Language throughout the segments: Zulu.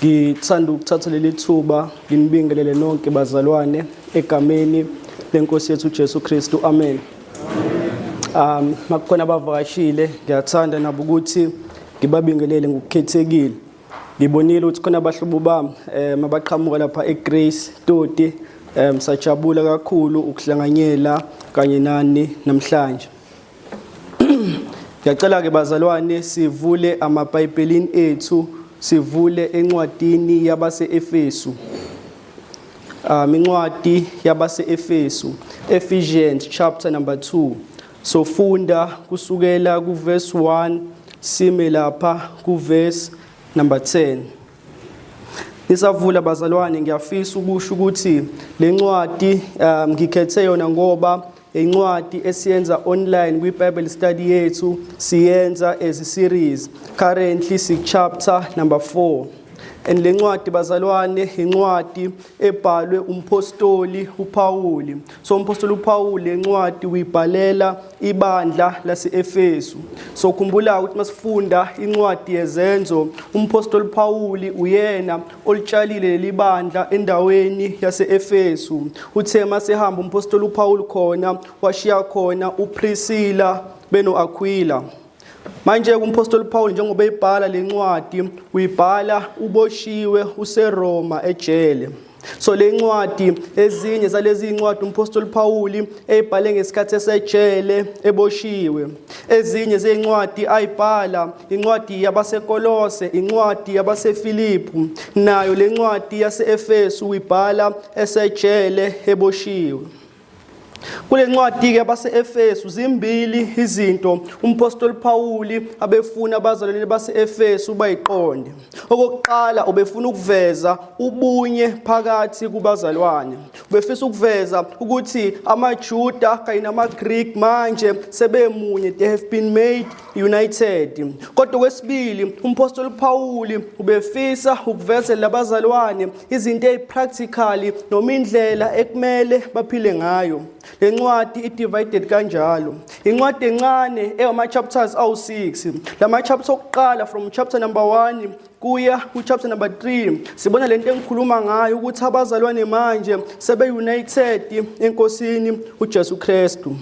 Ngithanda ukuthatha leli thuba nginibingelele nonke bazalwane egameni lenkosi yethu uJesu Kristu. Amen. Makukhona abavakashile, ngiyathanda nabo ukuthi ngibabingelele ngokukhethekile. Ngibonile ukuthi khona abahlobo bami abaqhamuka lapha eGrace Toti, sajabula kakhulu ukuhlanganyela kanye nani namhlanje. Ngiyacela ke bazalwane sivule amaBhayibhelini ethu, sivule encwadini yabase-Efesu. Incwadi yabase-Efesu, Ephesians chapter number 2. Sofunda kusukela kuverse 1 sime lapha kuverse number 10. Nisavula bazalwane, ngiyafisa ukusho ukuthi lencwadi ngikhethe yona ngoba incwadi esiyenza online kwi Bible study yethu, siyenza as a series. Currently si chapter number 4. And lencwadi bazalwane incwadi ebhalwe umpostoli uPauli. So umpostoli uPauli lencwadi uyibhalela ibandla lase-Efesu. So khumbula ukuthi masifunda incwadi yezenzo, umpostoli Pauli uyena olitshalile leli bandla endaweni yase-Efesu. Uthe masehamba umpostoli uPaul khona, washiya khona uPriscilla beno-Aquila. Manje umpostoli Paul njengoba ebhala lencwadi, uyibhala uboshiwe useRoma ejele. So lencwadi, ezinye zalezi incwadi umpostoli Paul eyibhale ngesikhathi esejele eboshiwe. Ezinye zezincwadi ayibhala, incwadi yabaseKolose, incwadi yabaseFilipu, nayo lencwadi yaseEfesu uyibhala esejele eboshiwe. Kule ncwadi ke base-Efesu zimbili izinto umpostoli Pawuli abefuna abazalwane base-Efesu bayiqonde. Okokuqala, ubefuna ukuveza ubunye phakathi kubazalwane. Ubefisa ukuveza ukuthi amaJuda kanye namaGreek manje sebemunye, they have been made united. Kodwa kwesibili, umpostoli Pawuli ubefisa ukuvezela abazalwane izinto ezipractical noma indlela ekumele baphile ngayo. Lencwadi i-divided kanjalo. Incwadi encane ewama chapters awu6. Lama chapters okuqala from chapter number 1 kuya ku chapter number 3 sibona lento engikhuluma ngayo, ukuthi abazalwane manje sebe united enkosini uJesu Kristu.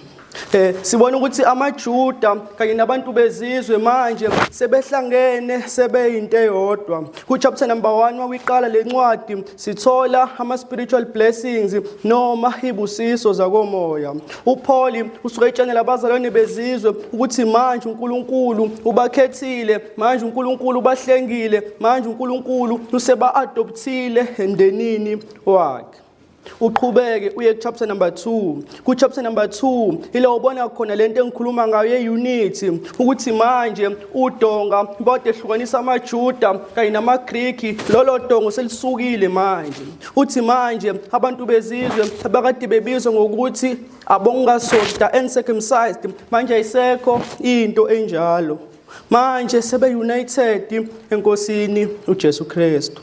Sibona ukuthi amaJuda kanye nabantu bezizwe manje sebehlangene, sebeyinto eyodwa. Ku chapter number 1 wawiqala lencwadi sithola ama spiritual blessings noma ibusiso zakomoya. UPaul usuke etshanela abazalwane bezizwe ukuthi manje uNkulunkulu ubakhethile, manje uNkulunkulu ubahlengile, manje uNkulunkulu useba adoptile emndenini wakhe. Uqhubeke uye chapter number 2. Ku chapter number 2 ila ubona khona lento engikhuluma ngayo ye-unity, ukuthi manje udonga bade ehlukanisa amaJuda kanye namaGreek, lolo dongo selisukile manje. Uthi manje abantu bezizwe abakade bebizwa ngokuthi abongasoda, uncircumcised, manje ayisekho into enjalo, manje sebe united enkosini uJesu Kristu.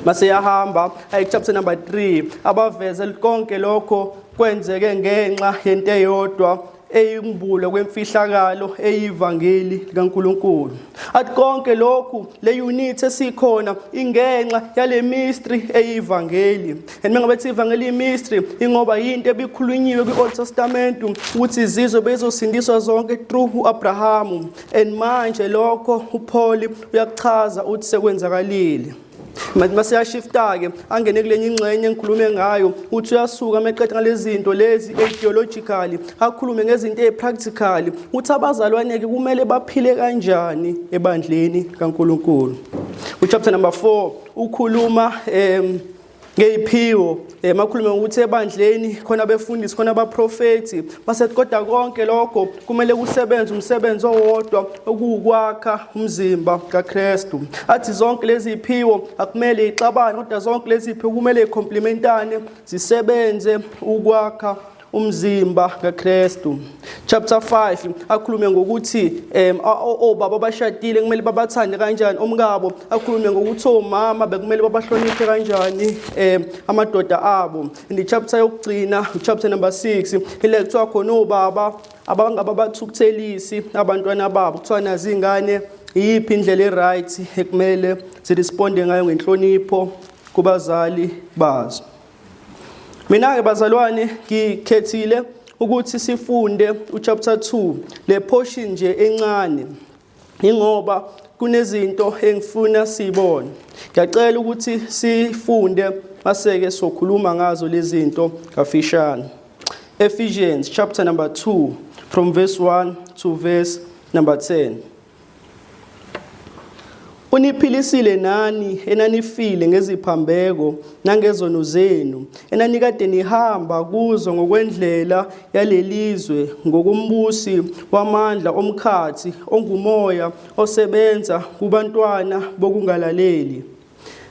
Mase yahamba ayi chapter number 3, abaveze konke lokho kwenzeke ngenxa yento eyodwa eyimbulo kwemfihlakalo eyivangeli likaNkuluNkulu. Athi konke lokhu, le unity esikhona ingenxa yale mystery eyivangeli. And mengabe ethi ivangeli mystery, ingoba yinto ebikhulunyiwe kwi-Old Testament ukuthi izizwe bezosindiswa zonke through uAbraham, and manje lokho uPaul uyakuchaza, uthi sekwenzakalile. Manje maseyashifta ke, angene kulenye ingxenye engikhulume ngayo, uthi uyasuka meqeda ngalezi zinto lezi ideologically, akhulume ngezinto ezipractical, uthi abazalwane ke kumele baphile kanjani ebandleni kaNkuluNkulu. Uchapter number 4 ukhuluma ngeyiphiwo, makhulume ngokuthi ebandleni khona abefundisi, khona abaprofethi, base kodwa konke lokho kumele kusebenze umsebenzi owodwa, okuwukwakha umzimba kaKristu. Athi zonke lezi ziphiwo akumele ixabane, kodwa zonke lezi ziphiwo kumele icomplementane, zisebenze ukwakha umzimba kaKristu. Chapter 5 akhulume ngokuthi obaba abashadile kumele babathande kanjani omkabo, akhulume ngokuthi omama bekumele babahloniphe kanjani amadoda abo. In the chapter yokugcina, chapter number 6, ile kuthiwa khona obaba abangababathukuthelisi abantwana babo, kuthiwa nazi ingane Iyiphi indlela e-right ekumele siresponde ngayo ngenhlonipho kubazali bazo? Mina-ke bazalwane, ngikhethile ukuthi sifunde uchapter 2, le portion nje encane, ingoba kunezinto engifuna sibone. Ngiyacela ukuthi sifunde, maseke sokhuluma ngazo lezi zinto kafishane. Ephesians chapter number 2, from verse 1 to verse number 10. Uniphilisile nani enanifile ngeziphambeko nangezono zenu, enanikade nihamba kuzo ngokwendlela yalelizwe, ngokombusi wamandla omkhathi, ongumoya osebenza kubantwana bokungalaleli,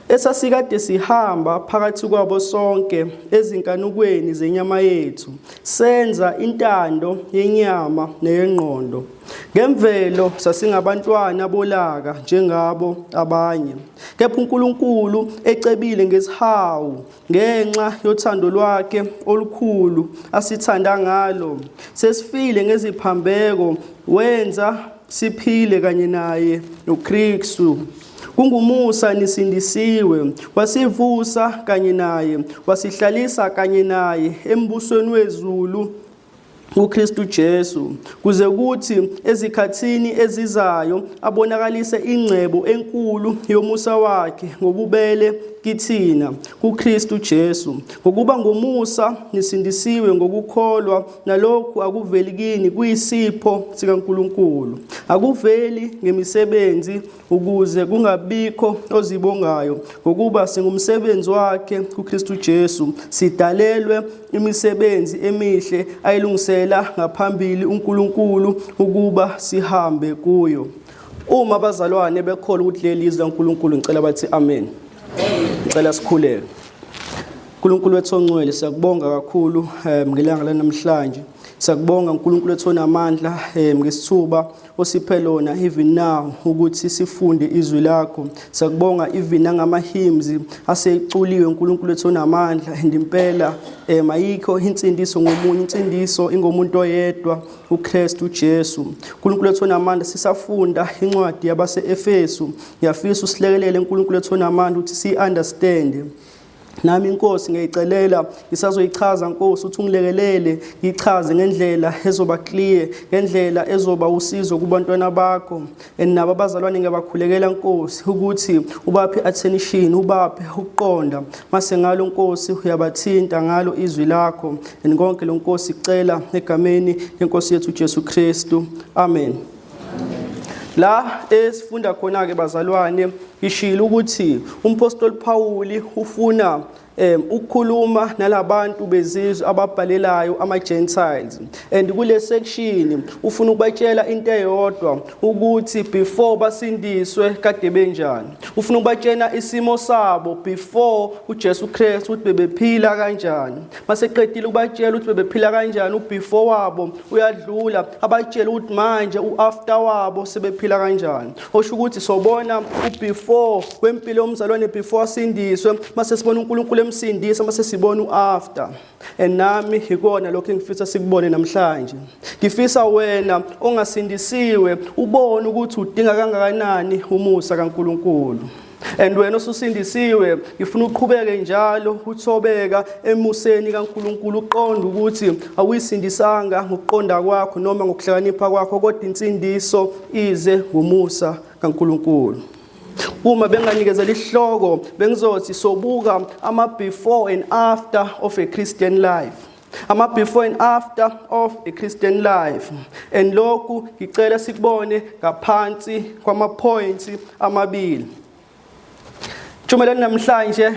esasikade sihamba phakathi kwabo sonke ezinkanukweni zenyama yethu, senza intando yenyama neyengqondo. Ngemvelo sasingabantwana bolaka njengabo abanye. Kepha uNkulunkulu ecebile ngesihawu, ngenxa yothando lwakhe olukhulu asithanda ngalo, sesifile ngeziphambeko, wenza siphile kanye naye noKristu. Kungumusa nisindisiwe. Wasivusa kanye naye, wasihlalisa kanye naye embusweni wezulu uKristu Jesu, kuze kuthi ezikhathini ezizayo abonakalise ingcebo enkulu yomusa wakhe ngobubele kithina kuKristu Jesu. Ngokuba ngomusa nisindisiwe ngokukholwa, nalokhu akuveli kini, kuyisipho sikaNkulunkulu. Akuveli ngemisebenzi, ukuze kungabikho ozibongayo. Ngokuba singumsebenzi wakhe kuKristu Jesu, sidalelwe imisebenzi emihle ayilungisela ngaphambili uNkulunkulu ukuba sihambe kuyo. Uma abazalwane bekholwa ukuthi leli izwi laNkulunkulu, ngicela bathi amen. Ngicela sikhuleke. uNkulunkulu wethu ongcwele, siyakubonga kakhulu ngelanga lanamhlanje. Siyakubonga, uNkulunkulu wethu onamandla, ngesithuba osiphe lona even now ukuthi sifunde izwi lakho. Siyakubonga even nangama hymns aseculiwe, uNkulunkulu wethu onamandla, and impela ayikho insindiso ngomunye, insindiso ingomuntu oyedwa, uKristu Jesu. uNkulunkulu wethu onamandla, sisafunda incwadi yabase-Efesu, ngiyafisa usilekelele, uNkulunkulu wethu onamandla, ukuthi si-understand. Nami, Inkosi, ngiyayicelela, ngisazoyichaza, Nkosi, ukuthi ungilekelele ngichaze ngendlela ezoba clear, ngendlela ezoba usizo kubantwana bakho. And nabo abazalwane ngiyabakhulekela, Nkosi, ukuthi ubaphe attention, ubaphe ukuqonda, mase ngalo, Nkosi, uyabathinta ngalo izwi lakho. And konke lo, Nkosi, kucela egameni lenkosi yethu Jesu Kristu, amen. La esifunda khona ke bazalwane, ishilo ukuthi umpostoli Paul ufuna ukukhuluma nalabantu bezizwe ababhalelayo, ama Gentiles, and kule section ufuna ukubatshela into eyodwa, ukuthi before basindiswe kade benjani. Ufuna ukubatshela isimo sabo before uJesu Kristu, ukuthi bebephila kanjani. Maseqedile ukubatshela ukuthi bebephila kanjani ubefore wabo, uyadlula abatshela ukuthi manje uafter wabo sebephila kanjani. Osho ukuthi sobona ubefore wempilo yomzalwane before asindiswe, mase sibona uNkulunkulu emsindisa, mase sibona uafter. And nami ikona lokho engifisa sikubone namhlanje. Ngifisa wena ongasindisiwe ubone ukuthi udinga kangakanani umusa kaNkulunkulu, and wena osusindisiwe, ngifuna uqhubeke njalo uthobeka emuseni kaNkulunkulu, uqonda ukuthi awuyisindisanga ngokuqonda kwakho noma ngokuhlakanipha kwakho, kodwa insindiso ize ngomusa kaNkulunkulu. Uma benganikezela isihloko, bengizothi sobuka ama before and after of a Christian life, ama before and after of a Christian life. And lokhu ngicela sikubone ngaphansi kwama points amabili. Tshumeleni namhlanje,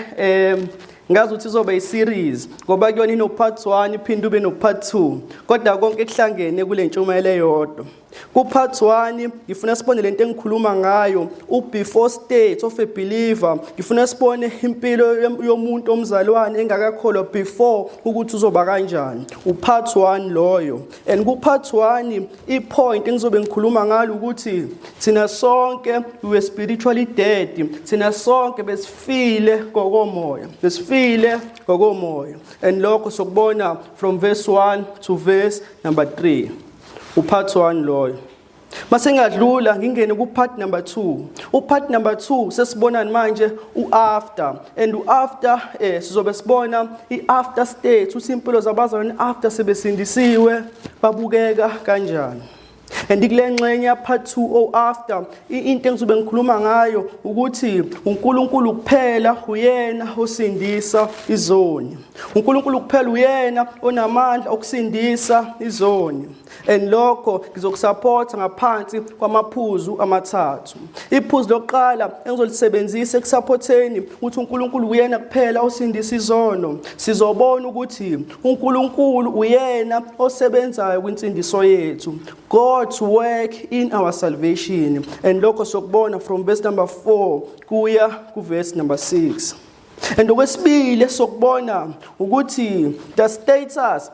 ngazi ukuthi izoba i-series ngoba kuyona ino part 1 iphinde ube no part 2, kodwa konke kuhlangene kule ntshumayelo eyodwa. Ku part 1 ngifuna sibone lento engikhuluma ngayo, u before state of a believer. Ngifuna sibone impilo yomuntu omzalwane engakakholwa before, ukuthi uzoba kanjani. U part 1 loyo. And ku part 1 i point engizobe ngikhuluma ngalo ukuthi thina sonke we were spiritually dead, thina sonke besifile ngokomoya, besifile ngokomoya. And lokho sokubona from verse 1 to verse number 3, upart 1 loyo. Mase ngadlula ngingene ku part number 2. U part number 2 sesibonani manje u-after, and u-after sizobe sibona i-after state, ukuthi impilo zabazalwane after sebesindisiwe babukeka kanjani. And kule ngxenye ya part 2 o after, into engizobe ngikhuluma ngayo ukuthi uNkulunkulu kuphela uyena osindisa izoni. uNkulunkulu kuphela uyena onamandla okusindisa izoni. And lokho ngizokusupporta ngaphansi kwamaphuzu amathathu. Iphuzu lokuqala engizolisebenzisa ekusupporteni ukuthi uNkulunkulu uyena kuphela osindisa izono. Sizobona ukuthi uNkulunkulu uyena osebenzayo kwinsindiso yethu. God's work in our salvation. And lokho sokubona from verse number 4 kuya ku verse number 6. And okwesibili sokubona ukuthi the status,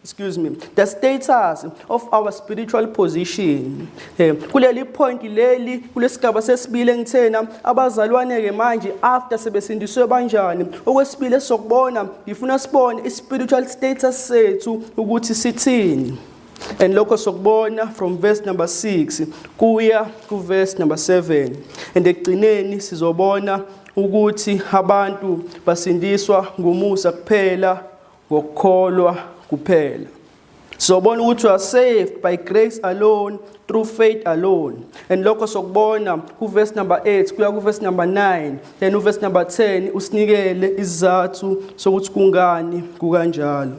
excuse me, the status of our spiritual position. Kuleli point leli, kulesigaba sesibili engithena abazalwane ke manje after sebesindiswe banjani. Okwesibili sokubona, ngifuna sibone i-spiritual status sethu ukuthi sithini. And lokho sokubona from verse number 6 kuya ku verse number 7. And ekugcineni sizobona ukuthi abantu basindiswa ngomusa kuphela, ngokukholwa kuphela. Sizobona ukuthi we are saved by grace alone, through faith alone. And lokho sokubona ku verse number 8 kuya ku verse number 9. Then u verse number 10 usinikele isizathu sokuthi kungani kukanjalo.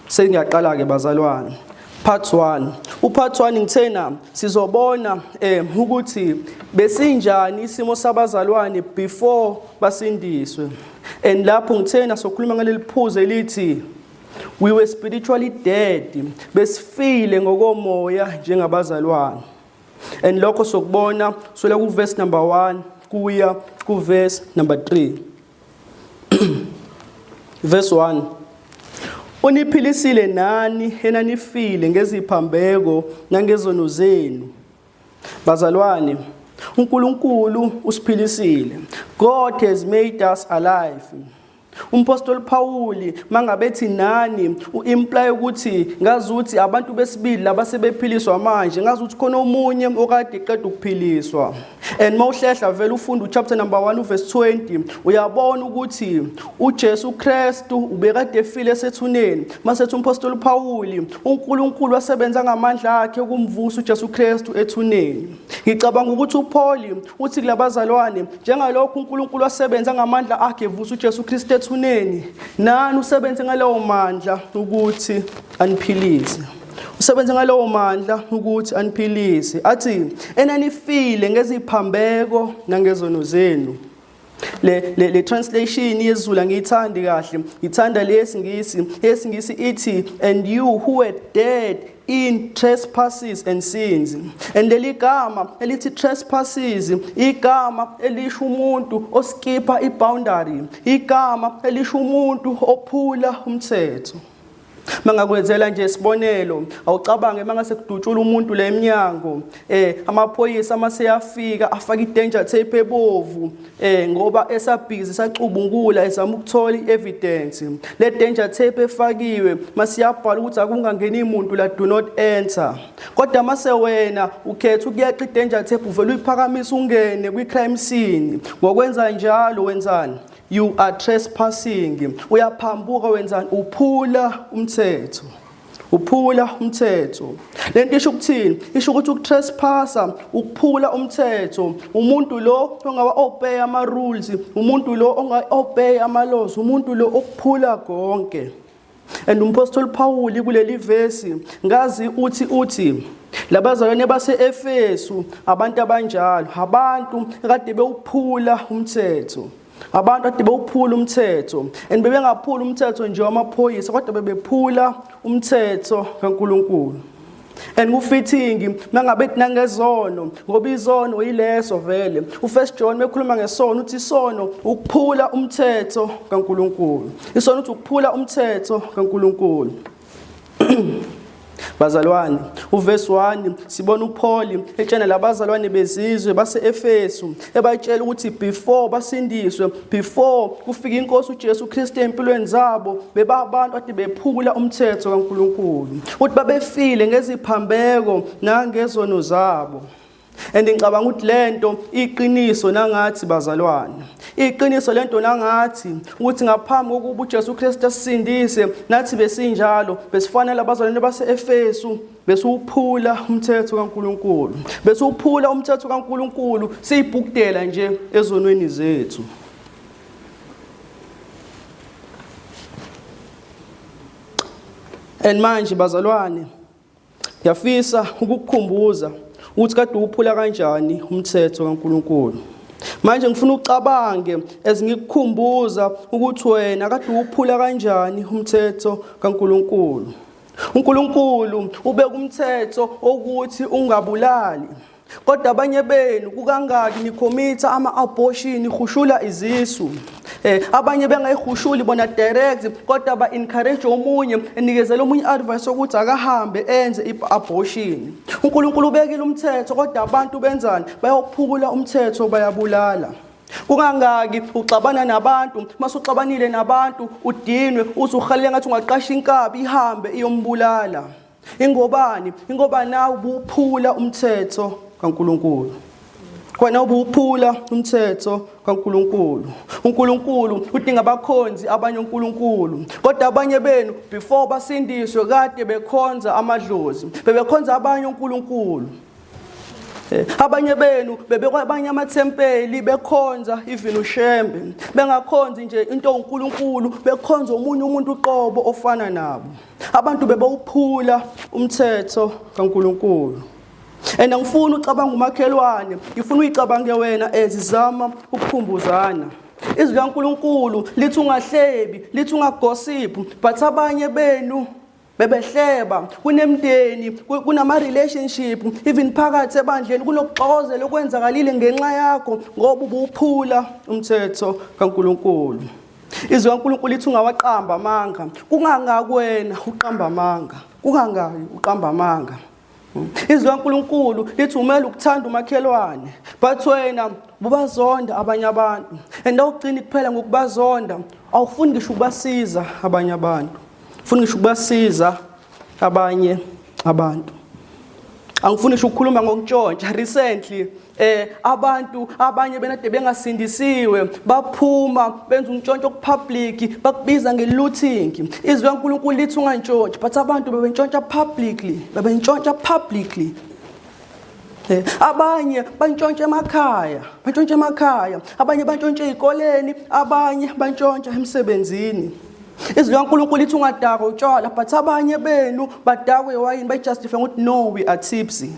Sengiyaqala ke bazalwane. Part 1. Upart 1 ngithena sizobona ukuthi besinjani isimo sabazalwane before basindiswe. And lapho ngithena sokhuluma ngaleli phuzu elithi we were spiritually dead, besifile ngokomoya njengabazalwane. And lokho sokubona sola ku verse number 1 kuya ku verse number 3. Verse 1: Uniphilisile nani enanifile ngeziphambeko nangezono zenu. Bazalwane, uNkulunkulu usiphilisile. God has made us alive. Umpostoli Pauli mangabethi nani, uimply ukuthi ngazuthi abantu besibili labasebephiliswa manje, ngazuthi khona omunye okade eqeda ukuphiliswa. And mawuhlehla vele ufunda uchapter number 1 uverse 20, uyabona ukuthi uJesu Kristu ubekade efile esethuneni. Masethi umpostoli Pauli, uNkulunkulu wasebenza ngamandla akhe ukumvusa uJesu Kristu ethuneni. Ngicabanga ukuthi uPaul uthi kulabazalwane, njengalokhu uNkulunkulu wasebenza ngamandla akhe evusa uJesu Kristu ethuneni, nani usebenze ngalowo mandla ukuthi aniphilise. Usebenze ngalowo mandla ukuthi aniphilise. Athi enanifile ngeziphambeko nangezono zenu. Le translation yesiZulu angiyithandi kahle, ngithanda lesiNgisi. YesiNgisi ithi, "And you who were dead in trespasses and sins." And leli gama elithi trespasses, igama elisho umuntu oskipa iboundary, igama elisho umuntu ophula umthetho. Mangakwenzela nje isibonelo, awucabange mangase kudutshula umuntu la eminyango, amaphoyisa maseyafika afaka i-danger tape ebovu, ngoba esabhizi sacubungula ezama ukuthola i-evidence. Le danger tape efakiwe masiyabhala ukuthi akungangeni umuntu la, "Do not enter." Kodwa mase wena ukhetha ukuyeqa i-danger tape, uvela uyiphakamisa ungene kwi-crime scene. Ngokwenza njalo wenzani? You are trespassing. Uyaphambuka, wenzani? Uphula umthetho, uphula umthetho. Lento isho ukuthini? Isho ukuthi ukutrespassa, ukuphula umthetho, umuntu lo ongawa obey ama rules, umuntu lo onga obey ama laws, umuntu lo okuphula konke. And umpostoli Paul kuleli verse ngazi uthi labazalwane base-Efesu abantu abanjalo, abantu kade bewuphula umthetho, abantu kade bewuphula umthetho. And bebengaphula umthetho nje wamaphoyisa, kodwa bebephula umthetho kaNkuluNkulu. And kufitting mangabe nangezono, ngoba izono yileso vele. UFirst John mekhuluma ngesono uthi isono ukuphula umthetho kaNkuluNkulu. Isono uthi ukuphula umthetho kaNkuluNkulu. Bazalwane, uverse 1 sibona uPaul etshena labazalwane bezizwe base-Efesu ebatshela ukuthi before basindiswe, before kufika inkosi uJesu Kristu empilweni zabo, bebabantu ade bephula umthetho kaNkulunkulu. Uthi babefile ngeziphambeko nangezono zabo. And ngicabanga ukuthi lento iqiniso nangathi bazalwane. Iqiniso lento nangathi ukuthi ngaphambi kokuba uJesu Kristu asisindise nathi besinjalo besifanele abazalwane base-Efesu besiwuphula umthetho kaNkuluNkulu. Besiwuphula umthetho kaNkuluNkulu siyibhukudela nje ezonweni zethu. And manje bazalwane Ngiyafisa ukukukhumbuza ukuthi kade uwuphula kanjani umthetho kaNkulunkulu. Manje ngifuna ucabange as ngikukhumbuza ukuthi wena kade uwuphula kanjani umthetho kaNkulunkulu. uNkulunkulu ubeka umthetho ukuthi ungabulali. Kodwa abanye benu kukangaki nikhomitha ama-abortion nihushula izisu. Abanye bengayihushuli bona direct kodwa ba encourage omunye enikezela omunye advice ukuthi akahambe enze i-abortion. uNkulunkulu ubekile umthetho kodwa abantu benzani? Bayophula umthetho bayabulala. Kungangaki uxabana nabantu, masuxabanile nabantu udinwe uzuhalele ngathi ungaqasha inkabi ihambe iyombulala. Ingobani? Ingoba nawe ubuphula umthetho kaNkulunkulu. Kwena ubuphula umthetho kaNkulunkulu. uNkulunkulu udinga abakhonzi abanye uNkulunkulu. Kodwa abanye benu before basindiswe kade bekhonza amadlozi, bebekhonza abanye uNkulunkulu. Abanye benu bebekwabanye amathempeli bekhonza even uShembe, bengakhonzi nje into uNkulunkulu, bekhonza omunye umuntu uqobo ofana nabo. Abantu bebawuphula umthetho kaNkulunkulu. And angifuni ucabanga umakhelwane, ngifuna uyicabange wena ezizama ukukhumbuzana. Izwi likaNkulunkulu lithi ungahlebi, lithi ungagossip, but abanye benu bebehleba kunemndeni kunama relationship even phakathi ebandleni kunokuxokozela okwenzakalile ngenxa yakho ngoba ubuphula umthetho kaNkulunkulu. Izwi kaNkulunkulu lithi ungawaqamba amanga. Kungangakwena uqamba amanga. Kungangaki uqamba amanga. Izwi kaNkulunkulu lithi umele ukuthanda umakhelwane. But wena bubazonda abanye abantu. And awugcini kuphela ngokubazonda, awufuni ngisho ukubasiza abanye abantu. Ufuni ngisho ukubasiza abanye abantu. Angifuni ngisho ukukhuluma ngokutshontsha recently abantu abanye benade bengasindisiwe baphuma benza umntshontsho kupublic bakubiza ngelooting. Izwi kaNkulunkulu lithi ungantshontshi but abantu bebentshontsha publicly, bebentshontsha publicly. Abanye bantshontsha emakhaya, bantshontsha emakhaya, abanye bantshontsha ezikoleni, abanye bantshontsha emsebenzini. Izwi likaNkulunkulu lithi ungadakwa utshwala but abanye benu badakwe iwayini bayijustify ngokuthi no we are tipsy.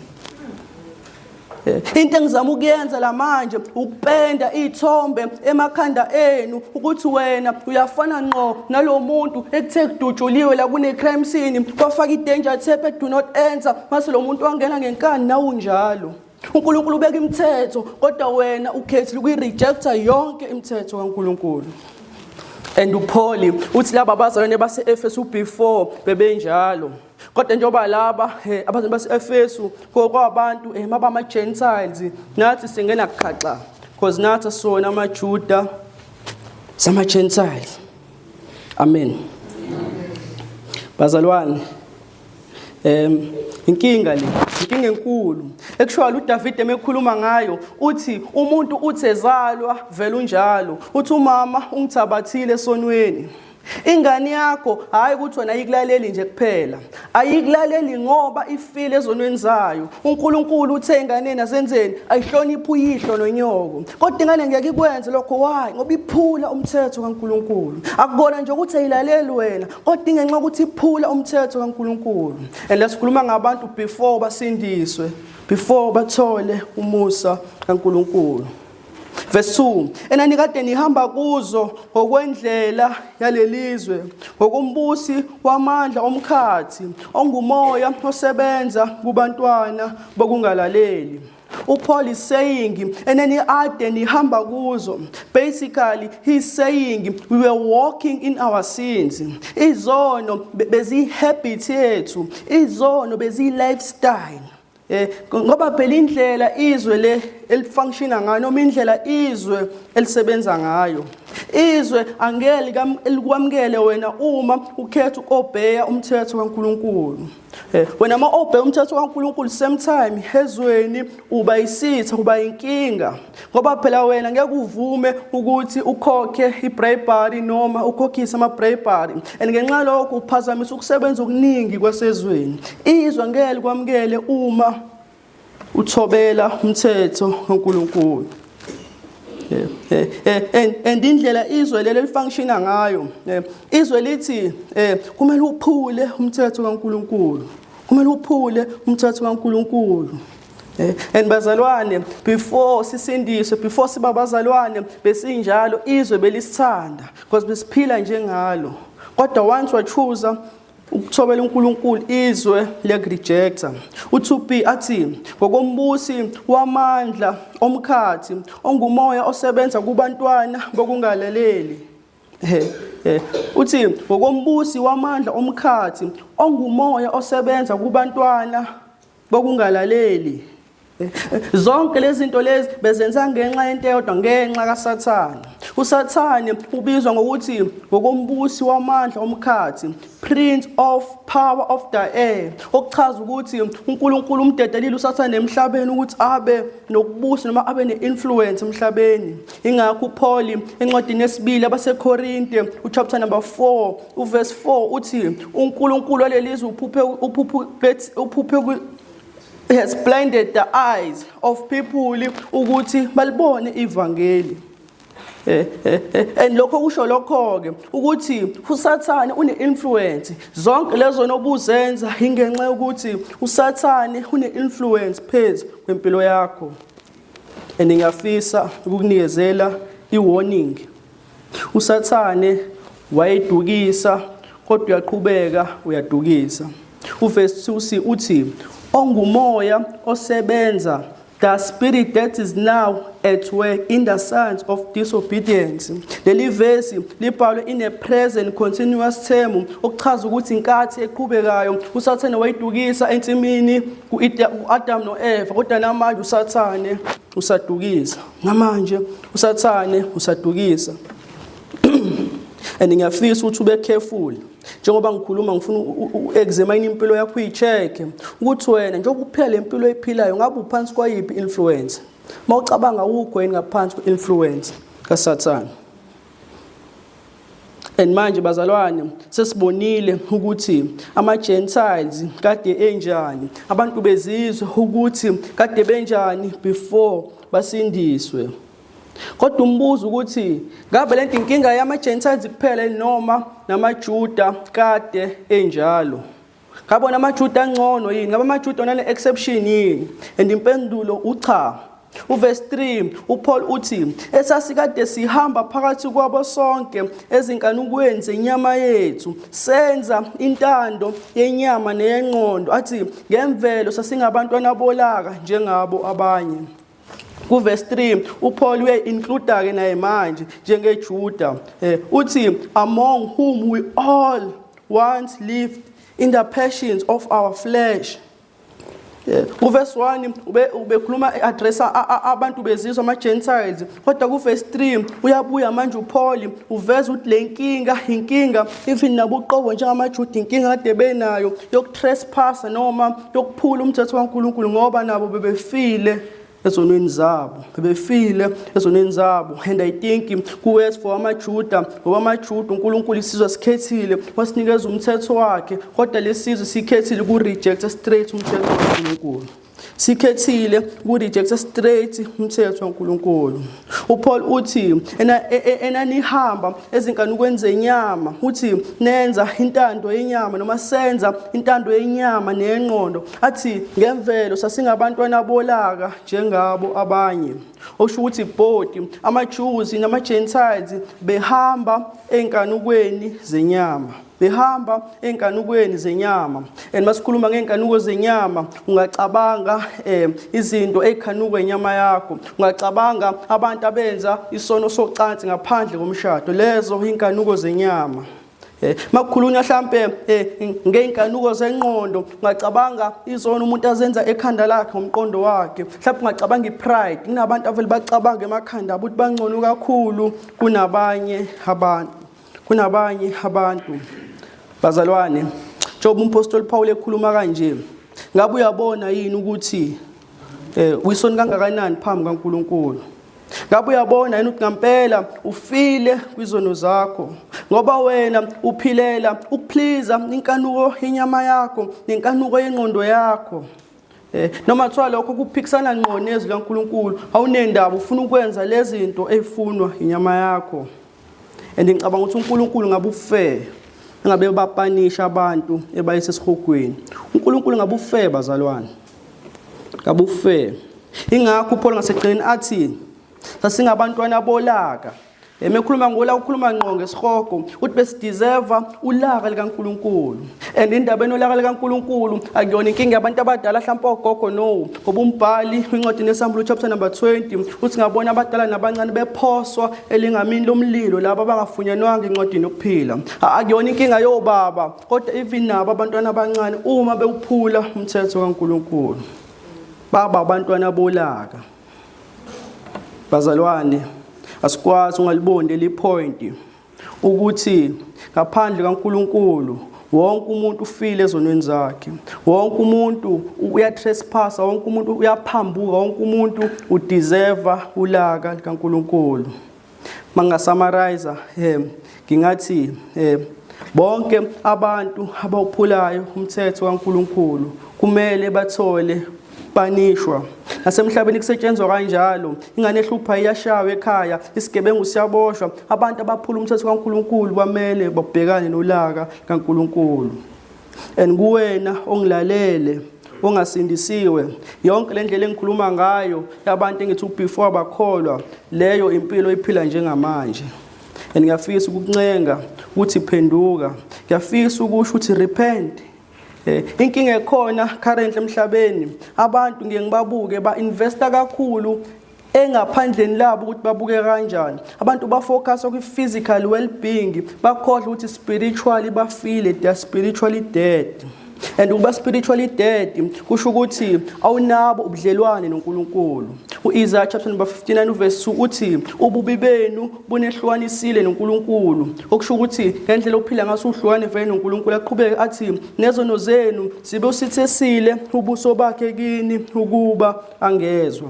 Into engizama ukuyenza la manje ukupenda iy'thombe emakhanda enu ukuthi wena uyafana ngqo nalo muntu ekuthe kudutshuliwe la kune-crime scene kwafaka i-danger tape do not enter mase lo muntu wangena ngenkani nawe unjalo. uNkulunkulu ubeka imithetho kodwa wena ukhethile ukuyirejecta yonke imithetho kaNkulunkulu. And uPaul uthi laba bazalwane base-Efesu before bebenjalo. Kodwa njengoba laba abazalwane base-Efesu kwabantu mabama-Gentiles nathi singena kukhaxa because nathi asona amaJuda sama-Gentiles. Amen. Bazalwane inkinga le inkinga enkulu ekushoyo uDavide mekhuluma ngayo uthi umuntu uthi ezalwa vele unjalo uthi umama ungithabathile esonweni. Ingane yakho hayi ukuthi wena ayikulaleli nje kuphela, ayikulaleli ngoba ifile ezonweni zayo. uNkulunkulu uthe enganeni asenzeni ayihloniphe uyihlo nonyoko, kodwa ingane ngeke ikwenze lokho. Why? Ngoba iphula umthetho kaNkulunkulu. Akubona nje ukuthi ayilaleli wena, kodwa ingenxa ukuthi iphula umthetho kaNkulunkulu. And lesikhuluma ngabantu before basindiswe, before bathole umusa kaNkulunkulu. Verse 2 enanikade nihamba kuzo ngokwendlela yalelizwe ngokumbusi wamandla omkhathi ongumoya osebenza kubantwana bokungalaleli. uPaul is saying eneniade nihamba kuzo. Basically he's saying we were walking in our sins. Izono beziyi-habit yethu, izono beziyi-lifestyle. Ngoba phela indlela izwe le elifunctiona ngayo noma indlela izwe elisebenza ngayo, izwe angeke likwamukele wena uma ukhetha uku-obeya umthetho kaNkulunkulu. Wena uma obeya umthetho kaNkulunkulu, same time ezweni uba isitha, uba inkinga, ngoba phela wena ngeke uvume ukuthi ukhokhe ibribery noma ukhokhise ama-bribery, and ngenxa lokho uphazamisa ukusebenza okuningi kwasezweni. Izwe ngeke likwamukele uma uthobela umthetho kaNkulunkulu. And indlela izwe leli lifunctiona ngayo, izwe lithi kumele uphule umthetho kaNkulunkulu, kumele uphule umthetho kaNkulunkulu. And bazalwane, before sisindiswe, before siba bazalwane, besinjalo, izwe belisithanda because besiphila njengalo. Kodwa once wachoose ukuthobela uNkulunkulu, izwe liyakurejecta. U2b athi ngokombusi wamandla omkhathi, ongumoya osebenza kubantwana bokungalaleli. Uthi ngokombusi wamandla omkhathi, ongumoya osebenza kubantwana bokungalaleli. Zonke lezi zinto lezi bezenza ngenxa yento eyodwa, ngenxa kaSathane. USathane ubizwa ngokuthi ngokombusi wamandla omkhathi, prince of power of the air, okuchaza ukuthi uNkulunkulu umdedelile uSathane emhlabeni ukuthi abe nokubusa noma abe ne-influence emhlabeni. Ingakho uPaul encwadini yesibili abaseKorinte, uchapter number 4 uverse 4, uthi uNkulunkulu walelizwe uphuphe has blinded the eyes of people ukuthi balibone ivangeli. And lokho kusho lokho ke ukuthi uSathane une-influence. Zonke lezo nobuzenza ingenxa yokuthi uSathane une-influence phezu kwempilo yakho. And ngiyafisa ukunikezela i-warning. USathane wayedukisa, kodwa uyaqhubeka uyadukisa. Uverse 2c uthi ongumoya osebenza, the spirit that is now at work in the sons of disobedience. Leli verse libhalwe in a present continuous term, okuchaza ukuthi inkathi eqhubekayo. USathane wayidukisa ensimini ku-Adam no-Eva, kodwa namanje uSathane usadukisa, namanje uSathane usadukisa. And ngiyafisa ukuthi ube careful njengoba ngikhuluma. Ngifuna u-examine impilo yakho, uyi-check ukuthi wena njengoba uphila le mpilo oyiphilayo, ngabe uphansi kwayiphi influence. Uma ucabanga, awukho yini ngaphansi kwe-influence kaSathane? And manje bazalwane, sesibonile ukuthi ama-Gentiles kade enjani, abantu bezizwe ukuthi kade benjani before basindiswe. Kodwa umbuzo ukuthi ngabe lento inkinga yama-Gentiles kuphela noma namaJuda kade enjalo? Ngabe namaJuda angcono yini? Ngabe amaJuda onane exception yini? And impendulo ucha. Uverse 3, uPaul uthi esasikade sihamba phakathi kwabo sonke ezinkanukweni zenyama yethu, senza intando yenyama neyengqondo. Athi ngemvelo sasingabantwana bolaka njengabo abanye. Kuverse 3 uPaul uya-include ke naye manje njengeJuda. Uthi among whom we all once lived in the passions of our flesh. Kuverse 1 ube ubekhuluma addressa abantu bezizwe, ama Gentiles, kodwa kuverse 3 uyabuya manje uPaul uveza ukuthi le nkinga, inkinga even nabuqobo njengamaJuda, inkinga kade benayo yokutrespass noma yokuphula umthetho kaNkulunkulu, ngoba nabo bebefile ezonweni zabo, bebefile ezonweni zabo. And I think kuworse for amaJuda, ngoba amaJuda uNkulunkulu isizwe sikhethile wasinikeza umthetho wakhe, kodwa lesizwe sikhethile ku-reject straight umthetho kaNkulunkulu, sikhethile ku-reject straight umthetho kaNkulunkulu. UPaul uthi enanihamba ezinkanukweni zenyama, uthi nenza intando yenyama noma senza intando yenyama neyengqondo. Athi ngemvelo sasingabantwana bolaka njengabo abanye. Okusho ukuthi body amaJews namaGentiles behamba enkanukweni zenyama. Behamba enkanukweni zenyama. And masikhuluma ngenkanuko zenyama ungacabanga izinto ezikhanuka inyama yakho. Ungacabanga abantu abenza isono socansi ngaphandle komshado. Lezo inkanuko zenyama. Makukhulunywa mhlambe ngeinkanuko zengqondo ungacabanga izono umuntu azenza ekhanda lakhe ngomqondo wakhe. Mhlawumbe ungacabanga ipride, kunabantu avele bacabanga emakhanda abo ukuthi bangcono kakhulu kunabanye abantu. Kunabanye abantu. Bazalwane, njengoba umpostoli Paul ekhuluma kanje, ngabe uyabona yini ukuthi uyisoni kangakanani phambi kaNkuluNkulu? Ngabe uyabona yini ukuthi ngempela ufile kwizono zakho, ngoba wena uphilela ukuplease inkanuko yenyama yakho nenkanuko yengqondo yakho. Noma kuthiwa lokho kuphikisana ngqo nezwi likaNkuluNkulu, awunendaba, ufuna ukwenza lezi zinto ezifunwa inyama yakho. And ngicabanga ukuthi uNkulunkulu ngabe ufair engabe bapanisha abantu ebayise esihogweni. uNkulunkulu ngabe ufair bazalwane, ngabe ufair. Ingakho uPaul ngasekugcineni athi sasingabantwana bolaka. Emekhuluma ngolaka ukhuluma ngqo ngesihogo, uthi besideserve ulaka likaNkuluNkulu. And indaba enolaka likaNkuluNkulu akuyona inkinga yabantu abadala mhlawumbe ogogo, no, ngoba umbhali kwincwadi nesambulo chapter number 20 uthi ngabona abadala nabancane bephoswa elingamini lomlilo laba abangafunyanwanga encwadini yokuphila. Akuyona inkinga yobaba, kodwa even nabo abantwana abancane uma bewuphula umthetho kaNkuluNkulu baba abantwana bolaka. Bazalwane, asikwazi ungaliboni leli point ukuthi ngaphandle kaNkuluNkulu wonke umuntu ufile ezonweni zakhe, wonke umuntu uyatrespass, wonke umuntu uyaphambuka, wonke umuntu udeserve ulaka likaNkuluNkulu. Mangasummarize, ngingathi bonke abantu abawuphulayo umthetho kaNkuluNkulu kumele bathole banishwa. Nasemhlabeni kusetshenzwa kanjalo, ingane ehlupha iyashawa ekhaya, isigebengu siyaboshwa. Abantu abaphula umthetho kaNkuluNkulu bamele babhekane nolaka kaNkuluNkulu. And kuwena ongilalele ongasindisiwe, yonke le ndlela engikhuluma ngayo yabantu engithi before abakholwa, leyo impilo iphila njengamanje. And ngiyafisa ukukuncenga ukuthi phenduka, ngiyafisa ukusho ukuthi repent. Inkinga ekhona currently emhlabeni, abantu ngiye ngibabuke ba-investa kakhulu engaphandleni labo ukuthi babuke kanjani. Abantu bafocus kwi-physical well-being, bakhohlwa ukuthi spiritually bafile, they are spiritually dead. And ukuba spiritually dead kusho ukuthi awunabo ubudlelwane noNkulunkulu. U-Isaiah chapter number 59 verse 2 uthi ububi benu bunehlukanisile noNkulunkulu, okusho ukuthi ngendlela ophila ngaso uhlukane vele noNkulunkulu. Aqhubeke athi nezono zenu zibe usithesile ubuso bakhe kini ukuba angezwa.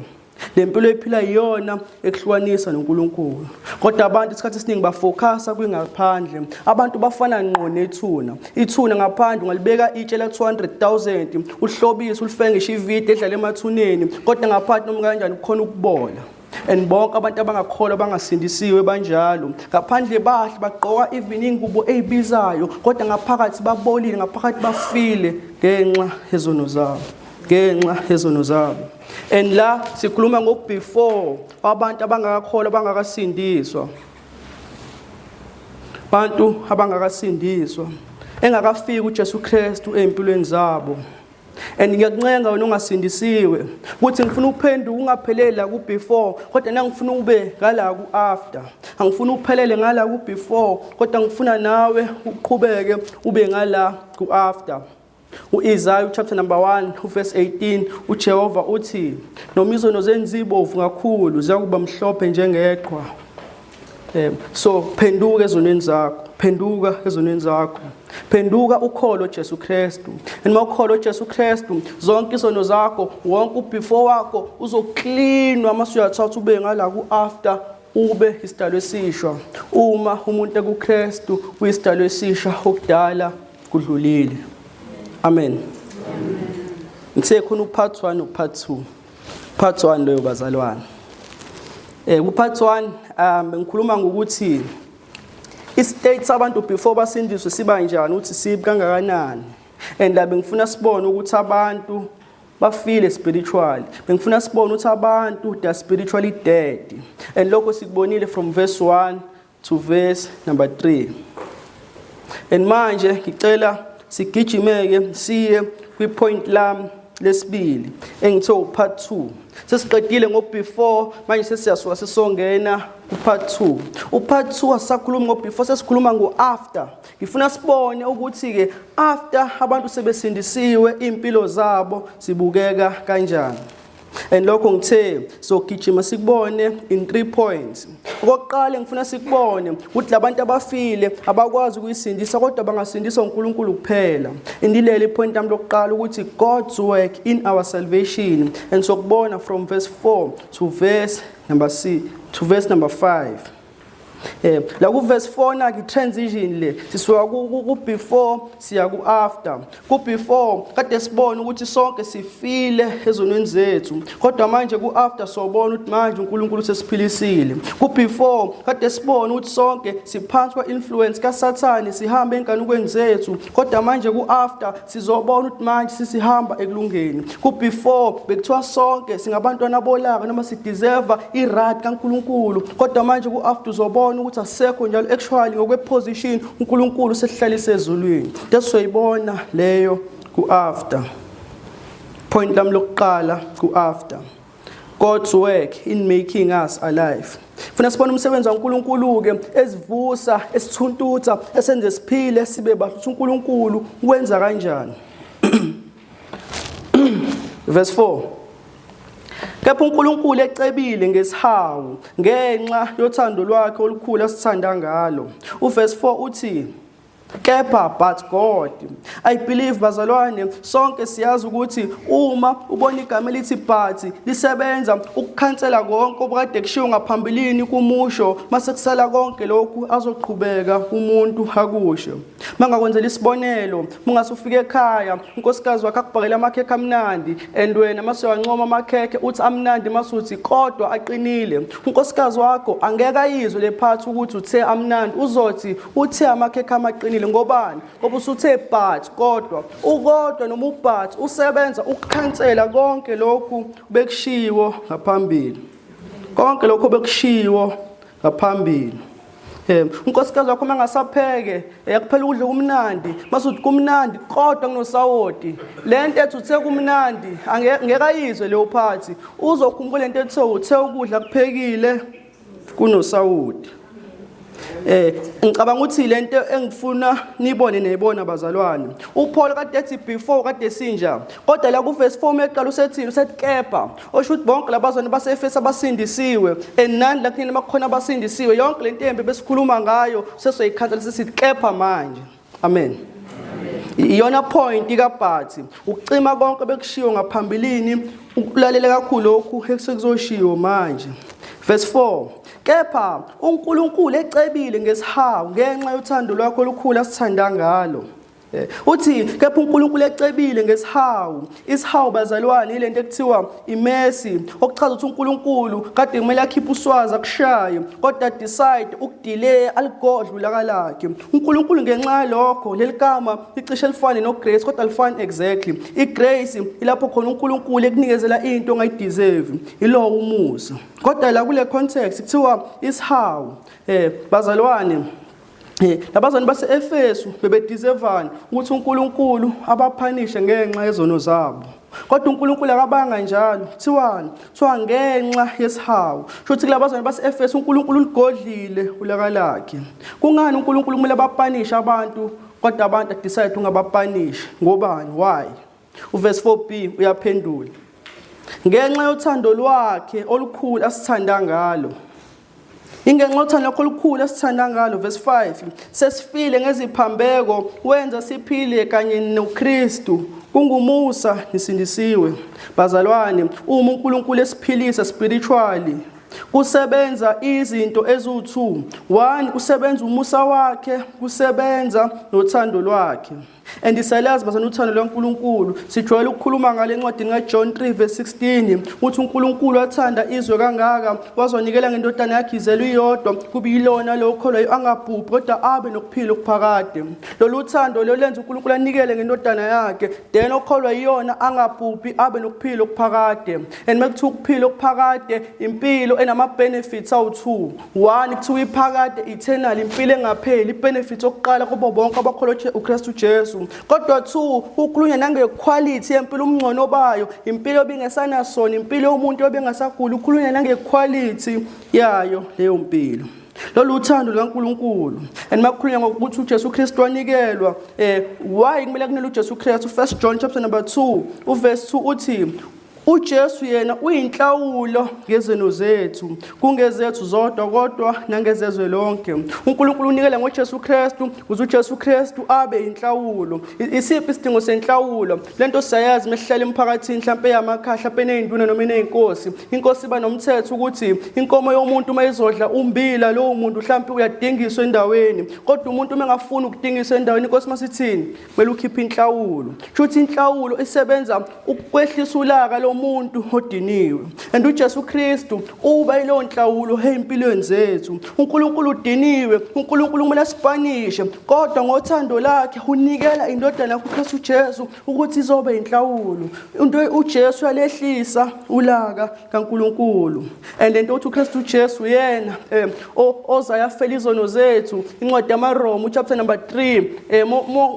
Le mpilo ephila iyona ekuhlukanisa noNkulunkulu. Kodwa abantu isikhathi esiningi bafocusa kwingaphandle. Abantu bafana ngqo nethuna. Ithuna ngaphandle ungalibeka itshe la 200,000, uhlobise ulifenge ngisho ivideo edlala emathuneni, kodwa ngaphandle noma kanjani kukhona ukubola. And bonke abantu abangakholwa abangasindisiwe banjalo. Ngaphandle bahle bagqoka even ingubo ezibizayo, kodwa ngaphakathi babolile, ngaphakathi bafile ngenxa yezono zabo, ngenxa yezono zabo. And la sikhuluma ngoku before abantu abangakakholwa abangakasindiswa, abantu abangakasindiswa engakafiki uJesu Kristu empilweni zabo. And ngiyakuncenga wena ongasindisiwe ukuthi ngifuna ukuphenduka ungapheleli la ku before, kodwa nangifuna ube ngala ku after. Angifuni uphelele ngala ku before, kodwa ngifuna nawe uqhubeke ube ngala ku after. U-Isaiah chapter number 1 verse 18 uJehova uthi noma izono zenu zibovu kakhulu ziyakuba mhlophe njengeqhwa. So phenduka ezonweni zakho, phenduka ezonweni zakho, phenduka ukholo Jesu Kristu. And mawukholo Jesu Kristu zonke izono zakho, wonke ubefore wakho uzoklinwa, mase uyathatha ube ngala ku after, ube isidalwa esisha. Uma umuntu ekuKristu uyisidalwa esisha, okudala kudlulile. Amen. Ngithe khona upart 1 upart 2. Part 1 leyo bazalwane. Ku part 1 ngikhuluma ngokuthi istate sabantu before basindiswe siba njani, ukuthi sibi kangakanani. And la bengifuna sibone ukuthi abantu Bafile spiritually. Bengifuna sibone ukuthi abantu they are spiritually dead. And lokho sikubonile from verse 1 to verse number 3. And manje ngicela sigijimeke siye kwi-point lami lesibili engithe u-part 2. Sesiqedile ngo-before, manje sesiyasuka sesongena ku-part 2. U-part 2 asisakhulumi ngo-before, sesikhuluma ngo-after. Ngifuna sibone ukuthi-ke after abantu sebesindisiwe iy'mpilo zabo zibukeka kanjani. And lokho ngithe sogijima sikubone in 3 points. Okokuqala ngifuna sikubone ukuthi labantu abafile abakwazi ukuyisindisa kodwa bangasindiswa uNkulunkulu kuphela. Indilele ipoint yami lokuqala ukuthi God's work in our salvation, and sokubona from verse 4 to verse number 6 to verse number 5. La ku verse 4 na ki transition le sisuka ku before siya ku after. Ku before kade sibona ukuthi sonke sifile ezonweni zethu, kodwa manje ku after sobona ukuthi manje uNkulunkulu sesiphilisile. Ku before kade sibona ukuthi sonke siphansi kwa influence kaSathane, sihamba enkanukweni zethu, kodwa manje ku after sizobona ukuthi manje sisihamba ekulungeni. Ku before bekuthiwa sonke singabantwana bolaka noma sideserve i-right kaNkulunkulu, kodwa manje ku after uzobona ukuthi asisekho njalo. Actually ngokwe position uNkulunkulu sesihlalise ezulwini. Lesoyibona leyo ku after. Point lami lokuqala ku after, God's work in making us alive. Funa sibone umsebenzi kaNkulunkulu ke esivusa, esithuntutha, esenze siphile sibe bahle, ukuthi uNkulunkulu wenza kanjani. Verse 4. Kepha uNkulunkulu ecebile ngesihawu ngenxa yothando lwakhe olukhulu asithanda ngalo. Uverse 4 uthi kepha, but God. I believe bazalwane sonke siyazi ukuthi uma ubona igama elithi but lisebenza ukukhansela konke obukade kushiwo ngaphambilini kumusho, mase kusala konke lokhu azoqhubeka umuntu akusho. Mangakwenzela isibonelo, ungase ufike ekhaya unkosikazi wakhe akubhakele amakhekhe amnandi, and wena mase uyancoma amakhekhe uthi amnandi, mase uthi kodwa aqinile. Unkosikazi wakho angeke ayizwe le part ukuthi uthe amnandi, uzothi uthe amakhekhe amaqinile. Ngobani? Ngoba usuthe but, kodwa. Ukodwa noma ubut usebenza ukukhansela konke lokhu bekushiwo ngaphambili, konke lokho bekushiwo ngaphambili. Unkosikazi wakho mangasapheke kuphela ukudla kumnandi, masuthi kumnandi kodwa kunosawoti, lento ethi uthe kumnandi angeke ayizwe leyo part, uzokhumbula lento ethi uthe ukudla kuphekile kunosawoti. Ngicabanga ukuthi lento engifuna nibone neyibona bazalwane. UPaul kade ethi before kade sinja, kodwa la ku verse 4 meqala usethini? Usethi kepha, osho ukuthi bonke labazalwane baseEfesu abasindisiwe and nani la kunina makukhona abasindisiwe, yonke lento embi besikhuluma ngayo sesoyikhansela, sesithi kepha manje. Amen. Iyona point kaBut, ukucima konke bekushiwo ngaphambilini, ukulalela kakhulu lokhu esekuzoshiwo manje. Verse 4, kepha uNkulunkulu ecebile ngesihawu ngenxa yothando lwakhe olukhulu asithanda ngalo. Uthi kepha uNkulunkulu ecebile ngesihawu. Isihawu bazalwane ilento ekuthiwa imercy, okuchaza ukuthi uNkulunkulu kade kumele akhiphe uswazi akushaye, kodwa decide ukudelay aligodle ulaka lakhe. uNkulunkulu ngenxa yalokho, leli gama licishe lifane no grace kodwa alifani exactly. I-grace ilapho khona uNkulunkulu ekunikezela into ongayideserve, ilowo umusa. Kodwa la kule context kuthiwa isihawu. Bazalwane, labazalwane base-Efesu bebedeservana ukuthi uNkulunkulu abapunishe ngenxa yezono zabo. Kodwa uNkulunkulu akabanga njalo. Kuthiwani? Kuthiwa ngenxa yesihawu. Sho ukuthi kulabazalwane base-Efesu uNkulunkulu uligodlile ulaka lakhe. Kungani uNkulunkulu kumele abapunishe abantu kodwa abantu decide ungabapunishe? Ngobani? Why? Uverse 4b uyaphendula. Ngenxa yothando lwakhe olukhulu asithanda ngalo. Ingenxa yothando lwakho olukhulu esithanda ngalo. Verse 5, sesifile ngeziphambeko wenza siphile kanye noKristu, kungumusa nisindisiwe. Bazalwane, uma uNkulunkulu esiphilisa spiritually kusebenza izinto eziwu-2. One, kusebenza umusa wakhe, kusebenza nothando lwakhe. And siyalazi bazalwane uthando lukaNkulunkulu. Sijwayele ukukhuluma ngale ncwadini kaJohn 3 verse 16 uthi uNkulunkulu wathanda izwe kangaka wazonikela ngendodana yakhe izelwe iyodwa kube yilona lo okholwayo angabhubhi kodwa abe nokuphila okuphakade. Lolu thando lo lenza uNkulunkulu anikele ngendodana yakhe then okholwa yiyona angabhubhi abe nokuphila okuphakade. And mekuthiwa ukuphila okuphakade impilo enama benefits awu-2. One kuthiwa iphakade eternal impilo engapheli ibenefit okuqala kubo bonke abakholwa uKristu Jesu. Kodwa two ukukhulunywa nangequality yempilo umngcono bayo impilo obingesanasona impilo yomuntu obengasaguli ukukhulunywa nangequality yayo leyo mpilo. Lolu uthando lukaNkulunkulu. And makukhulunywa ngokuthi uJesu Kristu wanikelwa why kumele kunele uJesu Kristu? 1 John chapter number 2 uverse 2 uthi uJesu yena uyinhlawulo ngezeno zethu, kungezethu zodwa kodwa nangezezwe lonke. uNkulunkulu unikela ngoJesu Kristu ukuze uJesu Kristu abe inhlawulo. Isiphi isidingo senhlawulo? Lento siyayazi mesihlala emphakathini mhlampe yamakhaya, mhlampe nezinduna noma nezinkosi. Inkosi iba nomthetho ukuthi inkomo yomuntu uma izodla umbila lowo muntu mhlampe uyadingiswa endaweni. Kodwa umuntu uma engafuni ukudingiswa endaweni inkosi masithini? Kumele ukhiphe inhlawulo. Shuthi inhlawulo isebenza ukwehlisa ulaka lomuntu odiniwe. And uJesu Kristu uba yileyo nhlawulo ezimpilweni zethu. uNkulunkulu udiniwe, uNkulunkulu kumele asipanishe, kodwa ngothando lakhe unikela indodana yakhe uKristu Jesu ukuthi izobe inhlawulo. Into uJesu uyalehlisa ulaka kaNkulunkulu. And lento uthi uKristu Jesu yena oza yafela izono zethu. Incwadi yamaRoma chapter number 3